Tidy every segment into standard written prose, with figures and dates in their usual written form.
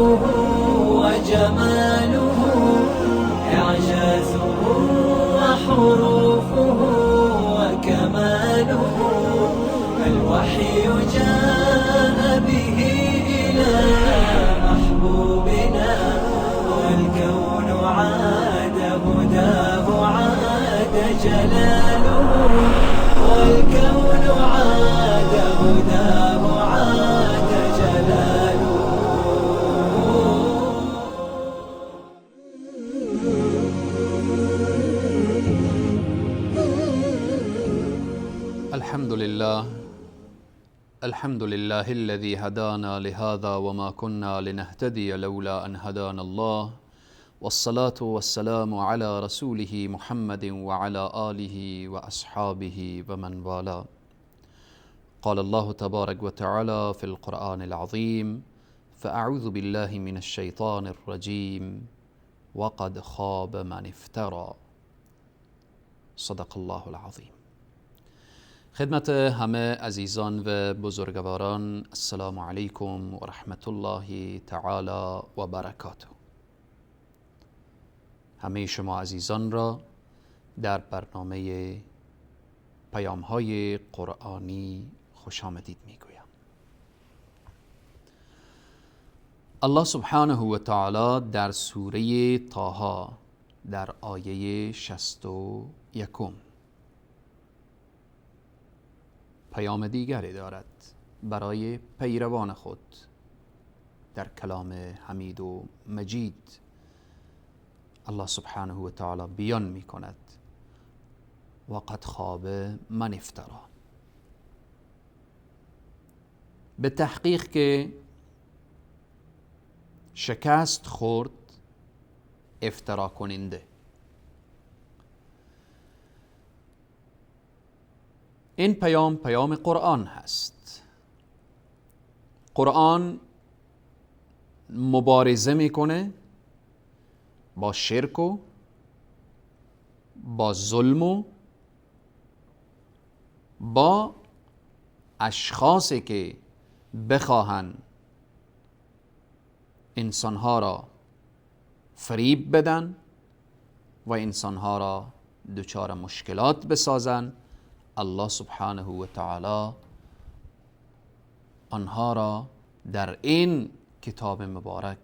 حروفه وجماله، إعجازه وحروفه وكماله، الوحي جاء به إلى محبوبنا، والكون عاد هداه عاد جلاله، والكون عاد هداه عاد جلاله. الحمد لله، الحمد لله الذي هدانا لهذا وما كنا لنهتدي لولا أن هدانا الله، والصلاة والسلام على رسوله محمد وعلى آله وأصحابه ومن والاه. قال الله تبارك وتعالى في القرآن العظيم: فأعوذ بالله من الشيطان الرجيم، وقد خاب من افترى. صدق الله العظیم. خدمت همه عزیزان و بزرگواران، السلام علیکم و رحمت الله تعالی و برکاته. همه شما عزیزان را در برنامه پیام های قرآنی خوش آمدید میگویم. الله سبحانه و تعالی در سوره طه در آیه 61 پیام دیگری دارد برای پیروان خود. در کلام حمید و مجید الله سبحانه و تعالی بیان می کند: وقد خاب من افترا. به تحقیق که شکست خورد افترا کننده. این پیام پیام قرآن هست. قرآن مبارزه میکنه با شرک و با ظلم و با اشخاصی که بخواهن انسانها را فریب بدن و انسانها را دچار مشکلات بسازن. الله سبحانه و تعالی آنها را در این کتاب مبارک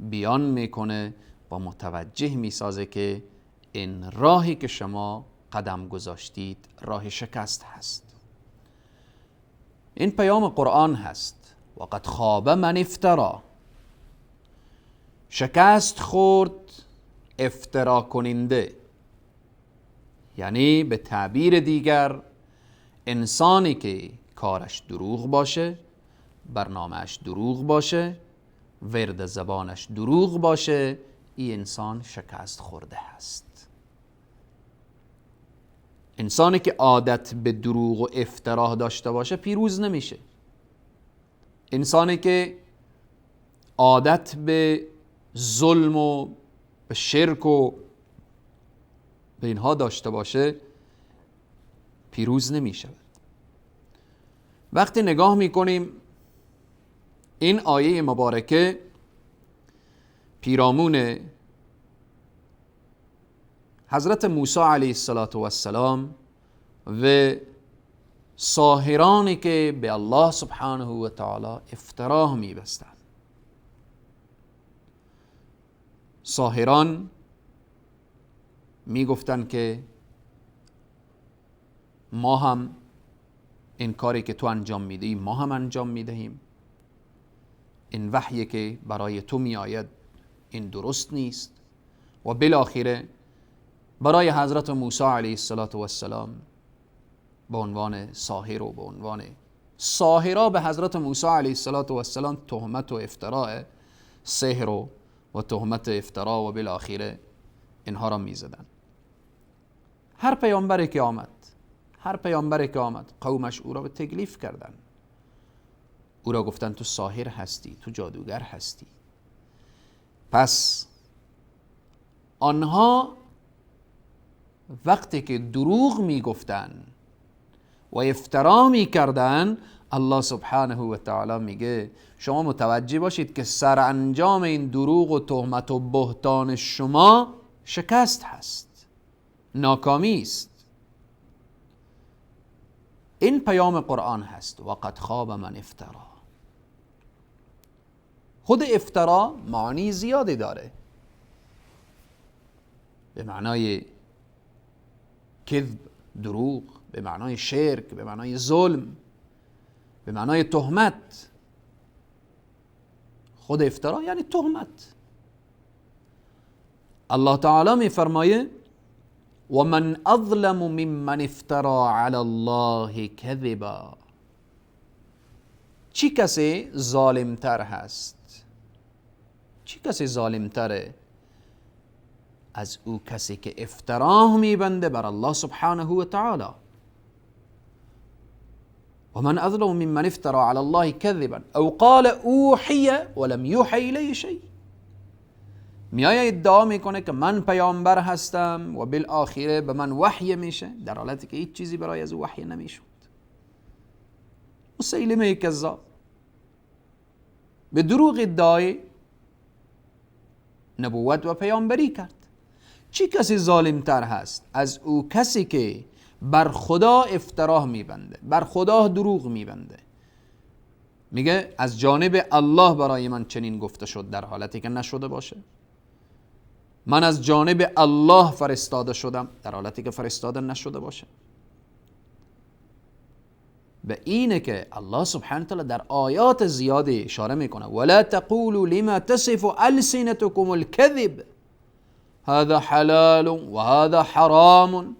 بیان میکنه و متوجه میسازه که این راهی که شما قدم گذاشتید راه شکست هست. این پیام قرآن هست. وقد خاب من افترا. شکست خورد افترا کننده، یعنی به تعبیر دیگر انسانی که کارش دروغ باشه، برنامهش دروغ باشه، ورد زبانش دروغ باشه، این انسان شکست خورده است. انسانی که عادت به دروغ و افترا داشته باشه پیروز نمیشه. انسانی که عادت به ظلم و به شرک و به اینها داشته باشه پیروز نمی شود. وقتی نگاه می کنیم این آیه مبارکه پیرامون حضرت موسی علیه السلام و ساحرانی که به الله سبحانه و تعالی افترا می بستند. ساحران می گفتن که ما هم این کاری که تو انجام میدهی ما هم انجام میدهیم، این وحیی که برای تو میآید این درست نیست. و بالاخره برای حضرت موسی علیه السلام به عنوان ساحر و به عنوان ساحرا به حضرت موسی علیه السلام تهمت و افتراء سحر و تهمت افترا و بالاخره اینها را میزدن. هر پیامبری که آمد، هر پیامبری که آمد قومش او را به تکلیف کردن، او را گفتن تو ساحر هستی، تو جادوگر هستی. پس آنها وقتی که دروغ میگفتن و افترا میکردن، الله سبحانه و تعالی میگه شما متوجه باشید که سرانجام این دروغ و تهمت و بهتان شما شکست هست، ناکامی است. این پیام قرآن هست. وقد خاب من افترا. خود افترا معنی زیادی داره، به معنای کذب، دروغ، به معنای شرک، به معنای ظلم، به معنای تهمت. خود افترا یعنی تهمت. الله تعالی می فرمایه و من اظلم ممن افترا علی الله کذبا. چی کسی ظالمتر هست؟ چی کسی ظالمتره از او کسی که افتراه میبنده بر الله سبحانه و تعالی؟ و من اظلم ممن افترا علی الله کذبا او قال اوحی ولم یوحی الیه شیء. میایه ادعا میکنه که من پیامبر هستم و بالآخره به من وحی میشه، در حالتی که هیچ چیزی برای از او وحی نمیشد. مسیلمه کذاب به دروغ ادعای نبوت و پیامبری کرد. چی کسی ظالمتر هست از او کسی که بر خدا افتراه میبنده، بر خدا دروغ میبنده، میگه از جانب الله برای من چنین گفته شد، در حالتی که نشده باشه. من از جانب الله فرستاده شدم، در حالتی که فرستاده نشده باشه. به اینه که الله سبحانه وتعالی در آیات زیادی اشاره میکنه ولا تقولوا لما تصف ألسنتكم الكذب هذا حلال وهذا حرام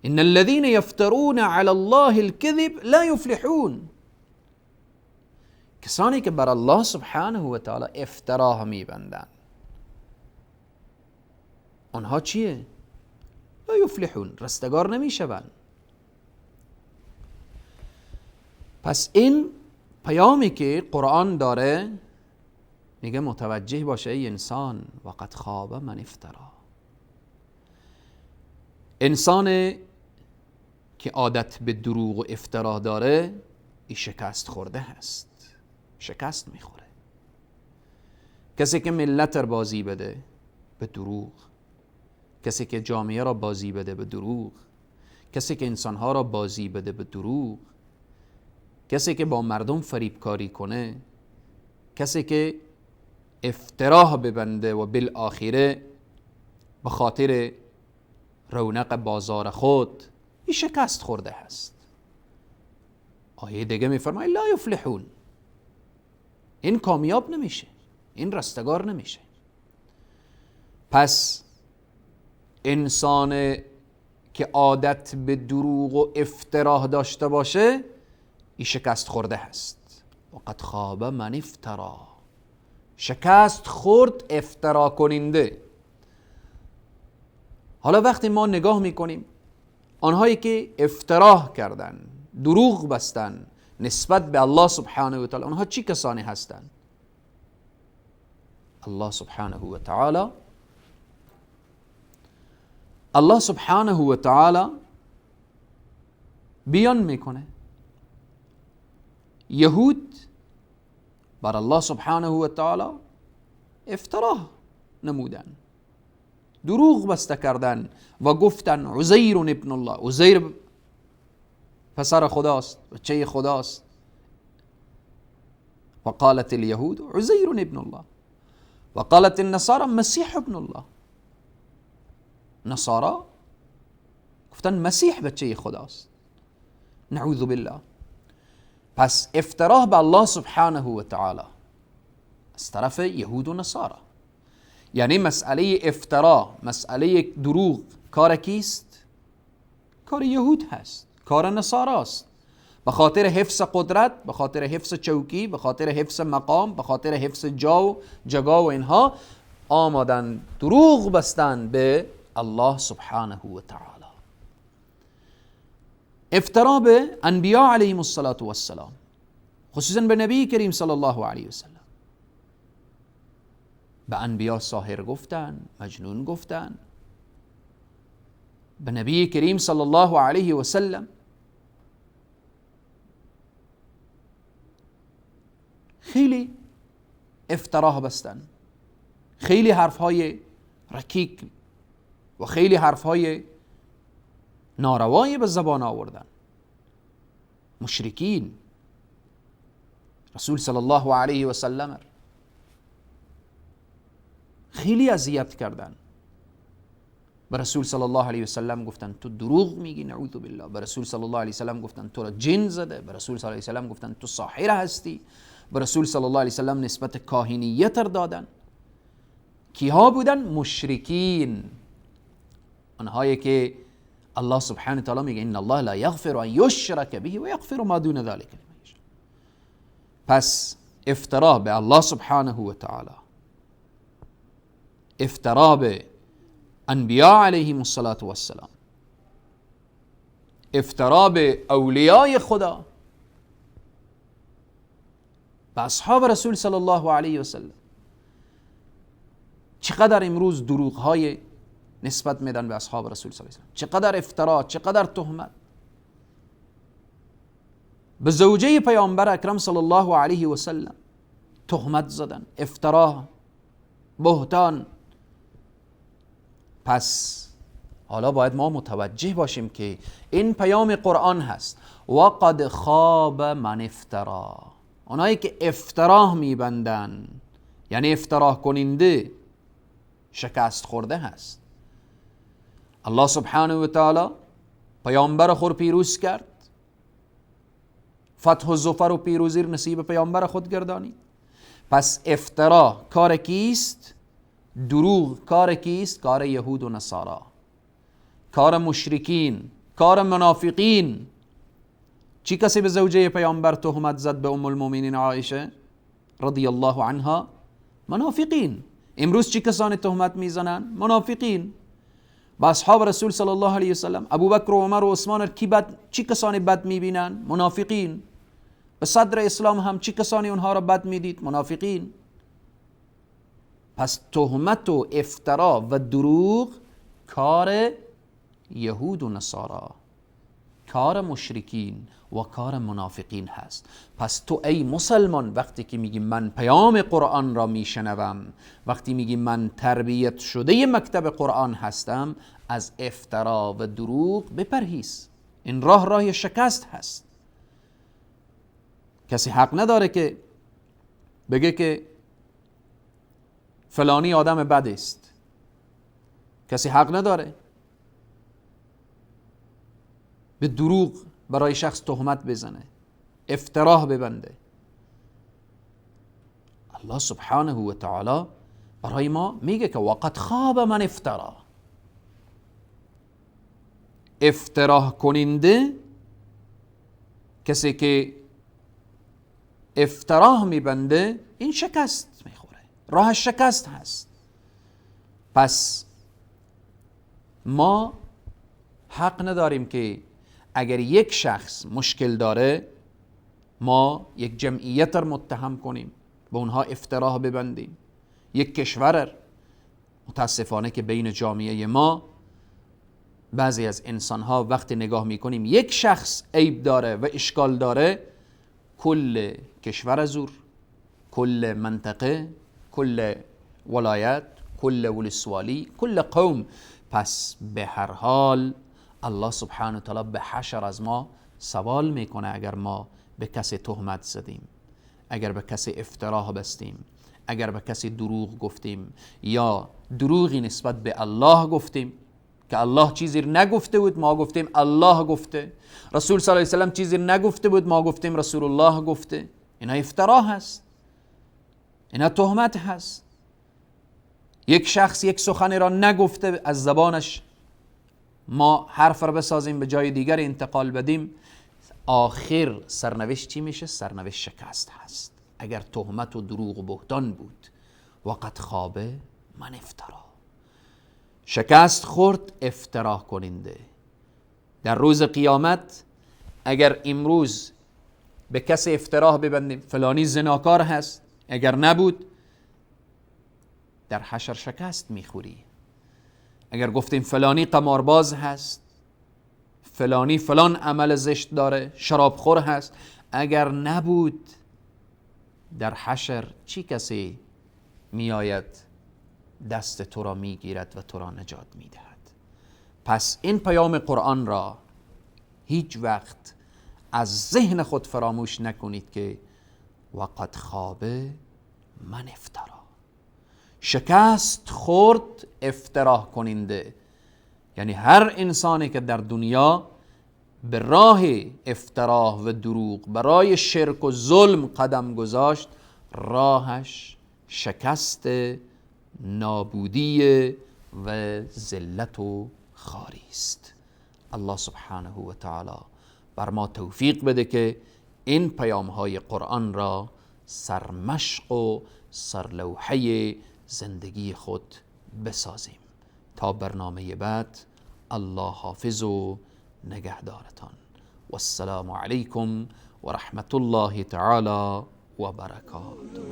إن الذين يفترون على الله الكذب لا يفلحون. کسانی که بر الله سبحانه و تعالی افترا میبندن آنها چیه؟ لا یفلحون، رستگار نمیشوند. پس این پیامی که قرآن داره میگه متوجه باشه ای انسان، وقد خاب من افترا. انسان که عادت به دروغ و افترا داره ای شکست خورده هست، شکست میخوره. کسی که ملت را بازی بده به دروغ، کسی که جامعه را بازی بده به دروغ، کسی که انسانها را بازی بده به دروغ، کسی که با مردم فریبکاری کنه، کسی که افتراح ببنده و بالآخره به خاطر رونق بازار خود، این شکست خورده هست. آیه دیگه میفرماید لا یفلحون، این کامیاب نمیشه، این رستگار نمیشه. پس انسان که عادت به دروغ و افتراح داشته باشه این شکست خورده هست. وقد خاب من افترا، شکست خورد افترا کننده. حالا وقتی ما نگاه میکنیم آنهایی که افتراح کردن، دروغ بستن نسبت به الله سبحانه و تعالی، آنها چی کسانی هستند؟ الله سبحانه و تعالی، الله سبحانه و تعالی بیان میکنه یهود بر الله سبحانه و تعالی افتراح نمودن، دروغ بسته کردن و گفتن عزیر ابن الله، عزیر پسر خداست، بچه خداست. وقالت اليهود عزیر ابن الله وقالت النصارى مسیح ابن الله. نصارا گفتن مسیح بچه خداست، نعوذ بالله. پس افتراح به الله سبحانه و تعالی از طرف یهود و نصارا، یعنی مسئله افترا، مسئله دروغ کار کیست؟ کار یهود هست، کار نصاراست. به خاطر حفظ قدرت، به خاطر حفظ چوکی، به خاطر حفظ مقام، به خاطر حفظ جا و جگا و اینها آمدن دروغ بستن به الله سبحانه و تعالی. افترا به انبیاء علیهم الصلاة والسلام، خصوصا به نبی کریم صلی الله علیه وسلم. به انبیا ساحر گفتن، مجنون گفتن. به نبی کریم صلی الله علیه وسلم خیلی افترا بستن، خیلی حرفهای رکیک و خیلی حرفهای ناروایی به زبان آوردن مشرکین. رسول صلی الله علیه و سلم خیلی اذیت کردن. به رسول صلی الله علیه و سلم گفتن تو دروغ میگی، نعوذ بالله. به رسول صلی الله علیه و سلم گفتن تو را جن زده. به رسول صلی الله علیه و سلم گفتن تو ساحر هستی. به رسول صلی الله علیه و سلم نسبت کاهنیت دادن. کیها بودن؟ مشرکین، آنهایی که الله سبحانه و تعالی میگه ان الله لا یغفر ان یشرک به و یغفر ما دون ذلك لمن یشاء. پس افترا به الله سبحانه و تعالی، افترا به انبیاء علیهم الصلاة والسلام، افترا به اولیای خدا، به اصحاب رسول صلی الله علیه و سلم. چقدر امروز دروغ های نسبت میدن به اصحاب رسول صلی الله علیه و سلم، چقدر افترا، چقدر تهمت به زوجه پیامبر اکرم صلی الله علیه و سلم تهمت زدن، افترا، بهتان. پس حالا باید ما متوجه باشیم که این پیام قرآن هست. وقد خاب من افترا، اونایی که افترا میبندن یعنی افترا کننده شکست خورده هست. الله سبحانه و تعالی پیامبر خود پیروز کرد، فتح و ظفر و پیروزی نصیب پیامبر خود گردانید. پس افترا کار کیست؟ دروغ کار کیست؟ کار یهود و نصارا، کار مشرکین، کار منافقین. چی کسی به زوجه پیامبر تهمت زد؟ به ام المؤمنین عایشه رضی الله عنها؟ منافقین. امروز چی کسانی تهمت میزنن؟ منافقین. با اصحاب رسول صلی الله علیه وسلم، ابوبکر و عمر و عثمان کی بد، چی کسانی بد میبینن؟ منافقین. به صدر اسلام هم چی کسانی اونها را بد میدید؟ منافقین. پس تهمت و افترا و دروغ کار یهود و نصارا، کار مشرکین و کار منافقین هست. پس تو ای مسلمان وقتی که میگی من پیام قرآن را میشنوم، وقتی میگی من تربیت شده مکتب قرآن هستم، از افترا و دروغ بپرهیز. این راه راه شکست هست. کسی حق نداره که بگه که فلانی آدم بد است. کسی حق نداره به دروغ برای شخص تهمت بزنه، افترا ببنده. الله سبحانه و تعالی برای ما میگه که وقد خاب من افترا. افترا کننده، کسی که افترا میبنده، این شکست میخوره، راه شکست هست. پس ما حق نداریم که اگر یک شخص مشکل داره ما یک جمعیت را متهم کنیم، به اونها افترا ببندیم. یک کشور، متاسفانه که بین جامعه ما بعضی از انسانها وقتی نگاه میکنیم یک شخص عیب داره و اشکال داره، کل کشور زور، کل منطقه، کل ولایت، کل ولسوالی، کل قوم. پس به هر حال الله سبحانه و تعالی به حشر از ما سوال میکنه اگر ما به کسی تهمت زدیم، اگر به کسی افترا بستیم، اگر به کسی دروغ گفتیم یا دروغی نسبت به الله گفتیم که الله چیزی نگفته بود ما گفتیم الله گفته، رسول صلی الله علیه و سلم چیزی نگفته بود ما گفتیم رسول الله گفته. اینا افترا هست، اینا تهمت هست. یک شخص یک سخنی را نگفته، از زبانش ما حرف را بسازیم به جای دیگر انتقال بدیم، آخر سرنوشت چی میشه؟ سرنوشت شکست هست. اگر تهمت و دروغ و بهتان بود، وقت خوابه من افترا، شکست خورد افترا کننده. در روز قیامت اگر امروز به کسی افترا ببندیم فلانی زناکار هست، اگر نبود در حشر شکست میخوری. اگر گفتیم فلانی قمارباز هست، فلانی فلان عمل زشت داره، شرابخور هست، اگر نبود در حشر چی کسی میآید دست تو را میگیرد و تو را نجات میدهد؟ پس این پیام قرآن را هیچ وقت از ذهن خود فراموش نکنید که وقد خاب من افترا، شکست خورد افترا کننده. یعنی هر انسانی که در دنیا به راه افترا و دروغ، برای شرک و ظلم قدم گذاشت، راهش شکست، نابودی و ذلت و خواری است. الله سبحانه و تعالی بر ما توفیق بده که این پیام های قرآن را سرمشق و سرلوحه زندگی خود بسازیم. تا برنامه بعد، الله حافظ و نگهدارتان. والسلام علیکم و رحمت الله تعالی و برکاته.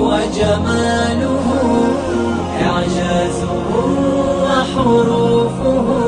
وجماله إعجازه وحروفه.